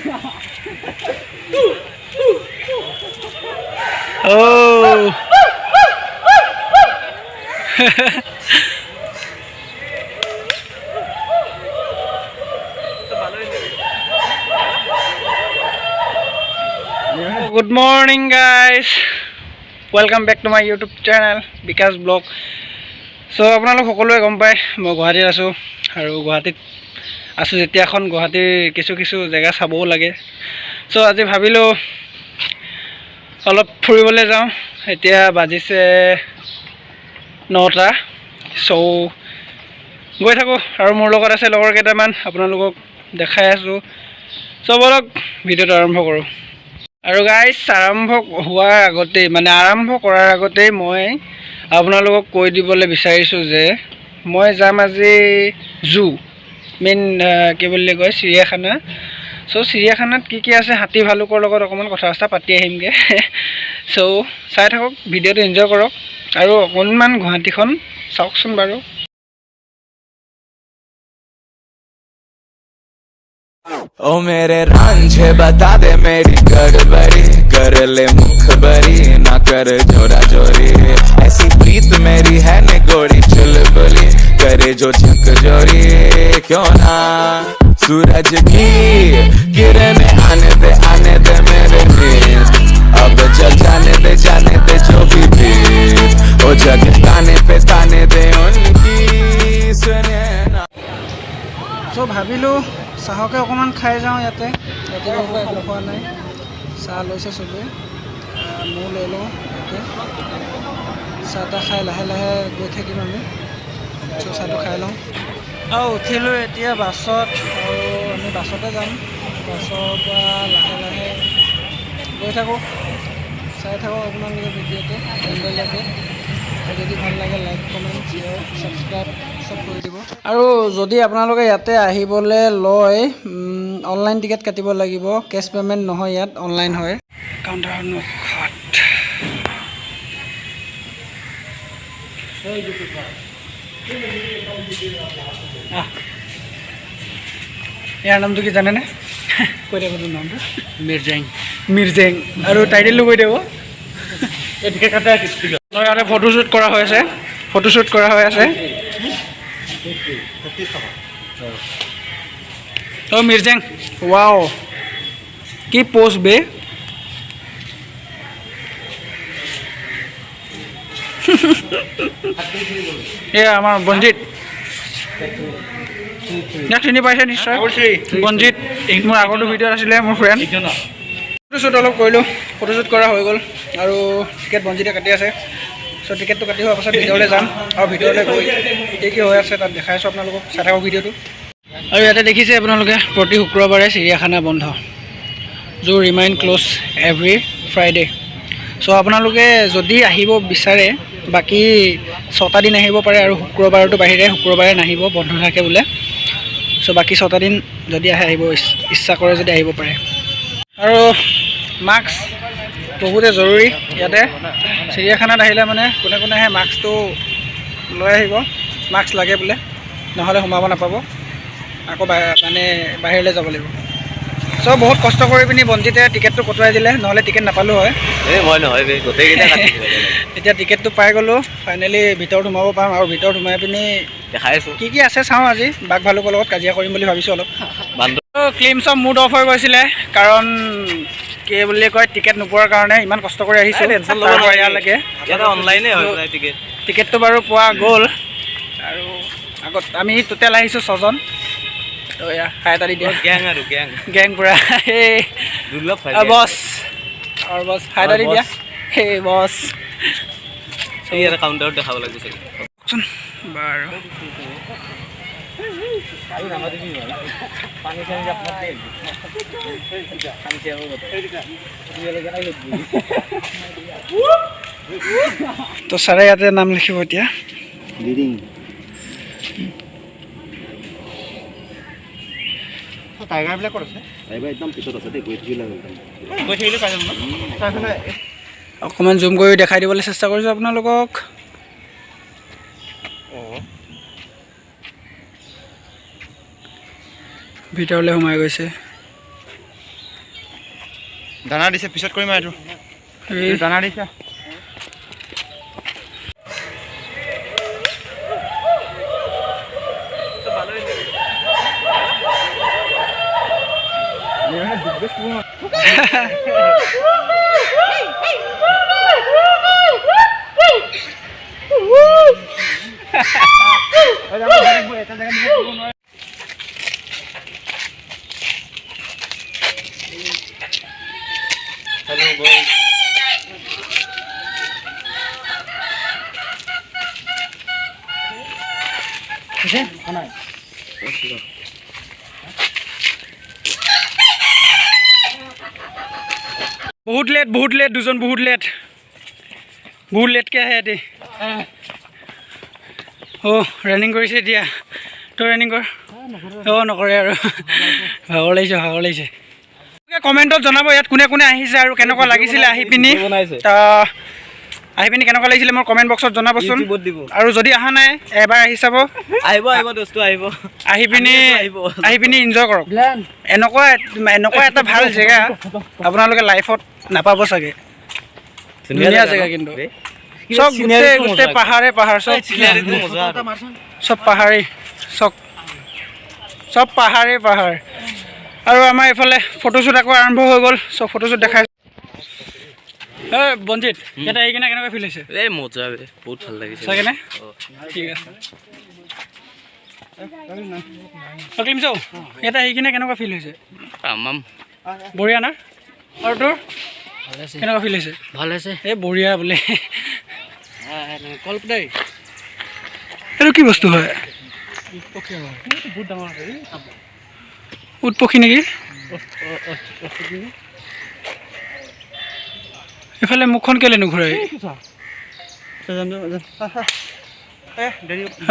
Oh. Good morning guys, welcome back to my YouTube channel Bikash blog. So আপোনালোক সকলোৱে গম পায় মই গুৱাহাটীত আছোঁ আৰু গুৱাহাটীত আছোঁ যেতিয়া এখন গুৱাহাটীৰ কিছু কিছু জেগা চাবও লাগে। চ' আজি ভাবিলোঁ অলপ ফুৰিবলৈ যাওঁ। এতিয়া বাজিছে 9টা। চ' গৈ থাকোঁ আৰু মোৰ লগত আছে লগৰ কেইটামান, আপোনালোকক দেখাই আছোঁ। চ' ব'লক ভিডিঅ'টো আৰম্ভ কৰোঁ। আৰু গাইজ, আৰম্ভ হোৱাৰ আগতেই মানে আৰম্ভ কৰাৰ আগতেই মই আপোনালোকক কৈ দিবলৈ বিচাৰিছোঁ যে মই যাম আজি জু মেইন কি বুলি কয় চিৰিয়াখানা। চ' চিৰিয়াখানাত কি কি আছে হাতী ভালুকৰ লগত অকণমান কথা চথা পাতি আহিমগৈ। চ' চাই থাকক ভিডিঅ'টো, এনজয় কৰক আৰু অকণমান গুৱাহাটীখন চাওকচোন বাৰু। ओ मेरे रांझे बता दे मेरी गड़बड़ी, कर ले मुखबरी ना कर जोरा जोरी, ऐसी प्रीत मेरी है निगोड़ी चुलबुली, करे जो झक जोरी, क्यों ना सूरज की किरण आने दे, आने दे मेरे नींद, अब चल जाने दे जो भी भीड़, ओ जग ताने पे ताने दे उनकी सुने ना। চ' ভাবিলোঁ চাহকে অকণমান খাই যাওঁ ইয়াতে, ৰাতিপুৱাৰ পৰা একো খোৱা নাই। চাহ লৈছে চবেই, ময়ো লৈ লওঁ ইয়াতে। চাহ তাহ খাই লাহে লাহে গৈ থাকিম আমি। চ' চাহটো খাই লওঁ। আৰু উঠিলোঁ এতিয়া বাছত আৰু আমি বাছতে যাম। বাছৰ পৰা লাহে লাহে গৈ থাকোঁ, চাই থাকক আপোনালোকে ভিডিঅ'টো এণ্ডলৈকে। আৰু যদি ভাল লাগে লাইক, কমেণ্ট, শ্বেয়াৰ, ছাবস্ক্ৰাইব চব কৰি দিব। আৰু যদি আপোনালোকে ইয়াতে আহিবলৈ লয়, অনলাইন টিকেট কাটিব লাগিব, কেছ পে'মেণ্ট নহয়, ইয়াত অনলাইন হয়। কাউণ্টাৰ সন্মুখত আহ, ইয়াৰ নামটো কি জানেনে? কৈ দিব তোৰ নামটো। মিৰ্জেং। মিৰ্জেং। আৰু টাইটেলটো কৈ দিব। ইয়াতে ফটোশ্বুট কৰা হৈ আছে, ফটোশ্বুট কৰা হৈ আছে। অ' মিৰ্জেং, ৱাও কি পোজ বে। এয়া আমাৰ বঞ্জিত, ইয়াক চিনি পাইছে নিশ্চয়। বঞ্জিত মোৰ আগৰটো ভিডিঅ'ত আছিলে, মোৰ ফ্ৰেণ্ড। ফটোশ্বুট অলপ কৰিলোঁ, ফটোশ্বুট কৰা হৈ গ'ল আৰু টিকেট বঞ্জিতে কাটি আছে। চ' টিকেটটো কাটি হোৱাৰ পাছত ভিতৰলৈ যাম আৰু ভিতৰলৈ গৈ কি কি হৈ আছে তাত দেখাই আছোঁ আপোনালোকক, চাই থাকক ভিডিঅ'টো। আৰু ইয়াতে দেখিছে আপোনালোকে প্ৰতি শুক্ৰবাৰে চিৰিয়াখানা বন্ধ, zoo remain close every Friday. So আপোনালোকে যদি আহিব বিচাৰে বাকী 6টা দিন আহিব পাৰে আৰু শুক্ৰবাৰটো বাহিৰে শুক্ৰবাৰে নাহিব, বন্ধ থাকে বোলে। চ' বাকী 6টা দিন যদি আহে আহিব ইচ্ছা কৰে যদি আহিব পাৰে। আৰু মাস্ক বহুতে জৰুৰী ইয়াতে চিৰিয়াখানাত আহিলে, মানে কোনে কোনে আহে মাস্কটো লৈ আহিব, মাস্ক লাগে বোলে, নহ'লে সোমাব নাপাব, আকৌ মানে বাহিৰলৈ যাব লাগিব। চ' বহুত কষ্ট কৰি পিনি বঞ্জিতে টিকেটটো কটোৱাই দিলে, নহ'লে টিকেট নাপালোঁ হয়। এতিয়া টিকেটটো পাই গ'লোঁ ফাইনেলি, ভিতৰত সোমাব পাম আৰু ভিতৰত সোমাই পিনি দেখাই আছোঁ কি কি আছে চাওঁ। আজি বাঘ ভালুকৰ লগত কাজিয়া কৰিম বুলি ভাবিছোঁ অলপ। ক্লিম চব মুড অফ হৈ গৈছিলে, কাৰণ কি বুলি কয় টিকেট নোপোৱাৰ কাৰণে ইমান কষ্ট কৰি আহিছোঁ ইয়ালৈকে। টিকেটটো বাৰু পোৱা গ'ল আৰু আগত আমি টোটেল আহিছোঁ 6জন। তো এয়া হাই এটা দি দিয়া, গেং আৰু গেং গেং পূৰা। এই বছ আৰু বছ হাই এটা দি দিয়া, সেই বছ কাউণ্টাৰত দেখাব লাগিব চাগে। বাৰু তো ছাৰে ইয়াতে নাম লিখিব এতিয়া। অকণমান জুম কৰি দেখাই দিবলৈ চেষ্টা কৰিছোঁ আপোনালোকক। ভিতৰলৈ সোমাই গৈছে। দানা দিছে, পিছত কৰিম আৰু এইটো দানা দিছে। বহুত লেট, বহুত লেট, দুজন বহুত লেট, বহুত লেটকৈ আহে সিহঁতি। অ' ৰানিং কৰিছে এতিয়া, তই ৰানিং কৰ। অ' নকৰে আৰু, ভাগৰ লাগিছে, ভাগৰ লাগিছে। কমেণ্টত জনাব ইয়াত কোনে কোনে আহিছে আৰু কেনেকুৱা লাগিছিলে আহি পিনি, আহি পিনি কেনেকুৱা লাগিছিলে মোৰ কমেণ্ট বক্সত জনাবচোন। আৰু যদি অহা নাই এবাৰ আহি চাব, আহিব আহিব দোস্ত, আহিব, আহি পিনি, আহি পিনি এনজয় কৰক। এনেকুৱা এনেকুৱা এটা ভাল জেগা আপোনালোকে লাইফত নাপাব চাগে। ধুনীয়া জেগা কিন্তু, চব গোটেই গোটেই পাহাৰে পাহাৰ, চব চব পাহাৰেই, চব চব পাহাৰেই পাহাৰ। আৰু আমাৰ এইফালে ফটোশ্বুট আকৌ আৰম্ভ হৈ গ'ল, চব ফটোশ্বুট দেখাই। এই বঞ্জিত, ইয়াতে আহি কিনে কেনেকুৱা ফিল হৈছে? এই মজা, বহুত ভাল লাগিছে। চাগেনে? ঠিক আছে। অগ্নিম চৌ, ইয়াতে আহি কিনে কেনেকুৱা ফিল হৈছে? বঢ়িয়া না? আৰু তোৰ কেনেকুৱা ফিল হৈছে? ভাল হৈছে। এই বঢ়িয়া বোলে। এইটো কি বস্তু হয়? উট পক্ষী নেকি? এইফালে মুখখন কেলে নুঘূৰাই?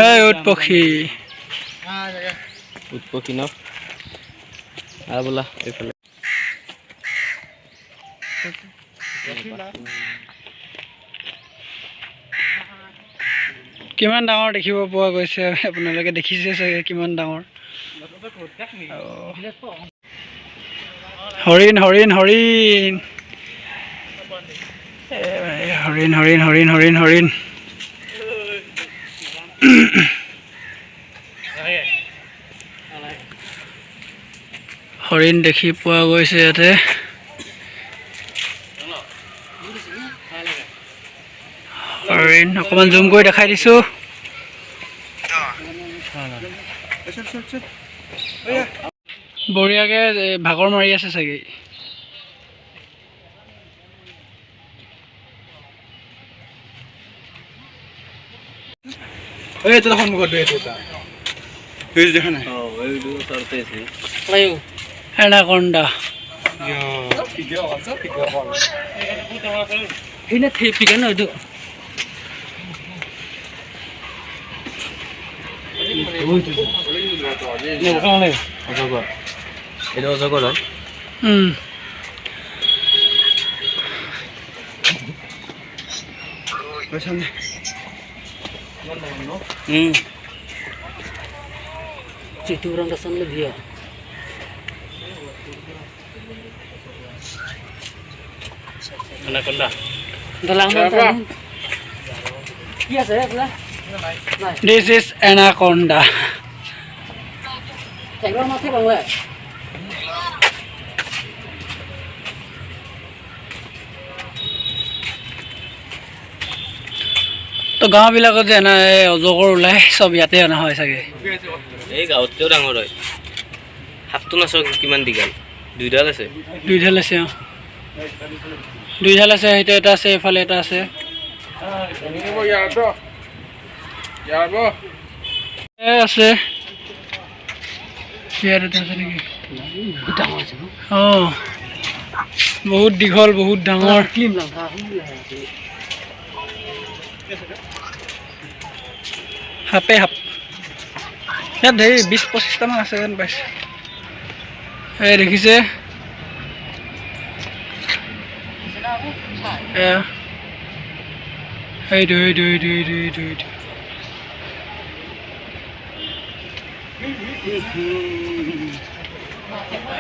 এই উট পক্ষী, উট পক্ষী ন? বোলা এইফালে। কিমান ডাঙৰ দেখিব পোৱা গৈছে, আপোনালোকে দেখিছে চাগে কিমান ডাঙৰ। হৰিণ, হৰিণ, হৰিণ, হৰিণ, হৰিণ, হৰিণ, হৰিণ, হৰিণ। হৰিণ দেখি পোৱা গৈছে ইয়াতে। হৰিণ অকণমান জুম কৰি দেখাই দিছোঁ। বঢ়িয়াকৈ ভাগৰ মাৰি আছে চাগে। এনাকোণ্ডা। এইটো অজগৰ হয়। This is anaconda. তো গাঁওবিলাকত যে এনে অজগৰ ওলাই চব ইয়াতে অনা হয় চাগে। এই গাঁৱতকেও ডাঙৰ হয়। সাপটো নাচক কিমান দীঘল, দুইডাল আছে। দুইডাল আছে, অ দুইডাল আছে। সেইটো এটা আছে, এইফালে এটা আছে। আছে ইয়াত এটা আছে নেকি? অ বহুত দীঘল, বহুত ডাঙৰ। সাপে সাপ। ইয়াত ধেৰ 20-25টামান আছে যেন পাইছে। এই দেখিছে, এইটো এইটো এইটো এইটো এইটো এইটো।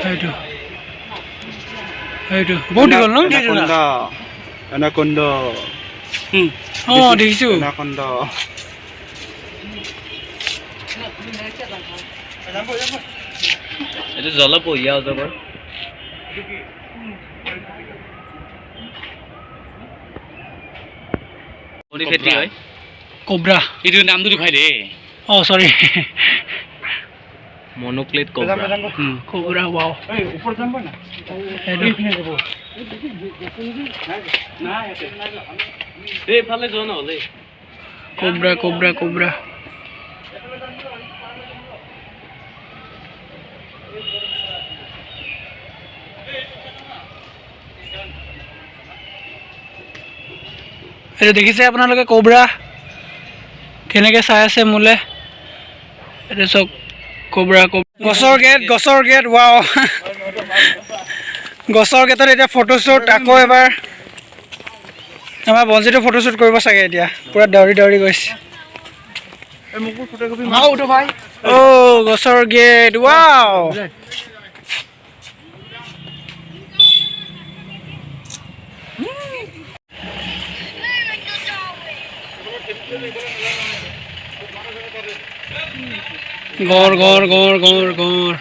সেইটো সেইটো বহুত দীঘল ন? এনাকন্দা, এনাকন্দা। অঁ, দেখিছোঁ। এনাকন্দা। এইটো জলপহীয়া অজগৰ। খেতি হয়। কোব্ৰা। এইটো নামটো দেখুৱাই দে। অঁ, চৰি। মনোক্লেট কব্ৰা। Cobra, wow. ওপৰত যাম না? সেইটো। এইফালে যোৱা নহ'লে। Cobra, cobra, cobra. এইটো দেখিছে আপোনালোকে, কোব্ৰা কেনেকৈ চাই আছে মোলে। এইটো চাওক, কোব্ৰা। গছৰ গেট, গছৰ গেট, ৱাও। গছৰ গেটত এতিয়া ফটোশ্বুট আকৌ এবাৰ। আমাৰ বঞ্জিতো ফটোশ্বুট কৰিব চাগে এতিয়া, পূৰা দৌৰি দৌৰি গৈছে। অ' গছৰ গেট, ৱাও। গড়, গড়, গড়, গড়, গড়।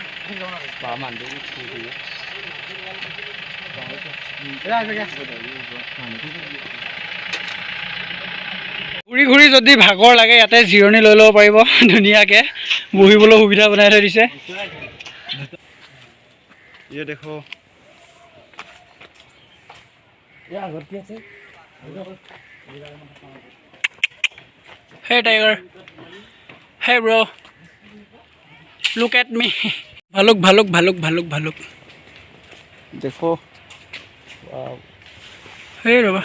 ঘূৰি ঘূৰি যদি ভাগৰ লাগে, ইয়াতে জিৰণি লৈ ল'ব পাৰিব। ধুনীয়াকৈ বহিবলৈ সুবিধা বনাই থৈ দিছে। ये देखो। Hey tiger, hey bro, look at me. ভালুক, ভালুক, ভালুক, ভালুক, ভালুক। দেখো। এই ৰ'বা,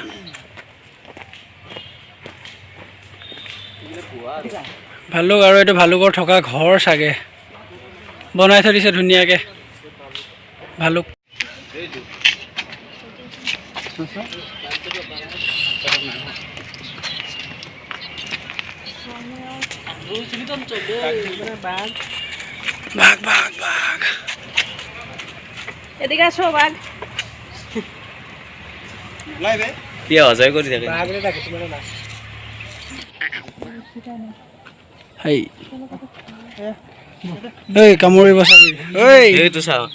ভালুক। আৰু এইটো ভালুকৰ থকা ঘৰ চাগে, বনাই থৈ দিছে ধুনীয়াকৈ। ভালুক। বাঘ, বাঘ, বাঘ। এদিকে আসো, বাঘ। কি অজয় কৰি থাকে। হেই, ঐ, কামুৰিব চাবি ঐ। এইটো চাওঁ।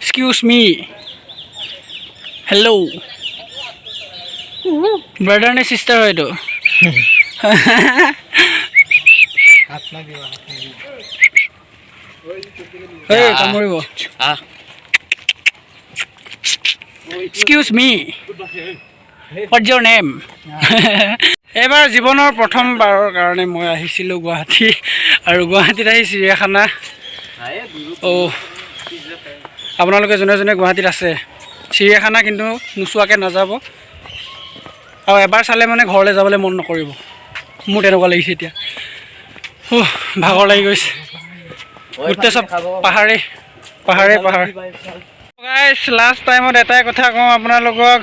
এক্সকিউজ মি, হেল্ল' ব্ৰাদাৰ নে চিষ্টাৰ হয় এইটো? এই, কামুৰিব। আহ। Excuse me, what's your name? এইবাৰ জীৱনৰ প্ৰথমবাৰৰ কাৰণে মই আহিছিলোঁ গুৱাহাটী আৰু গুৱাহাটীত আহি চিৰিয়াখানা। অ' আপোনালোকে যোনে যোনে গুৱাহাটীত আছে, চিৰিয়াখানা কিন্তু নোচোৱাকৈ নাযাব। আৰু এবাৰ চালে মানে ঘৰলৈ যাবলৈ মন নকৰিব। মোৰ তেনেকুৱা লাগিছে এতিয়া। উহ, ভাগৰ লাগি গৈছে। গোটেই চব পাহাৰেই, পাহাৰেই পাহাৰ। গাইছ, লাষ্ট টাইমত এটাই কথা কওঁ আপোনালোকক,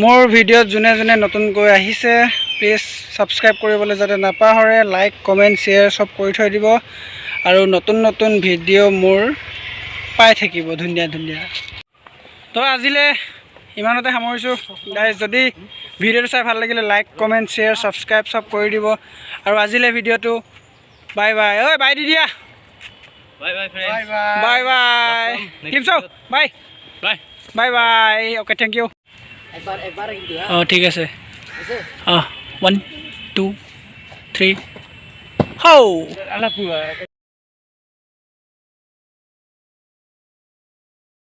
মোৰ ভিডিঅ'ত যোনে যোনে নতুনকৈ আহিছে, প্লিজ ছাবস্ক্ৰাইব কৰিবলৈ যাতে নাপাহৰে। লাইক, কমেণ্ট, শ্বেয়াৰ চব কৰি থৈ দিব আৰু নতুন নতুন ভিডিঅ' মোৰ পাই থাকিব ধুনীয়া ধুনীয়া। তো আজিলৈ ইমানতে সামৰিছোঁ গাইজ। যদি ভিডিঅ'টো চাই ভাল লাগিলে, লাইক, কমেণ্ট, শ্বেয়াৰ, ছাবস্ক্ৰাইব চব কৰি দিব। আৰু আজিলৈ ভিডিঅ'টো বাই বাই। ঐ, বাই দি দিয়া। Bye bye friend. Bye bye. Clips, bye. Bye. Bye bye. Okay, thank you. অঁ, ঠিক আছে। অঁ, ওৱান, টু, থ্ৰী, হৌ।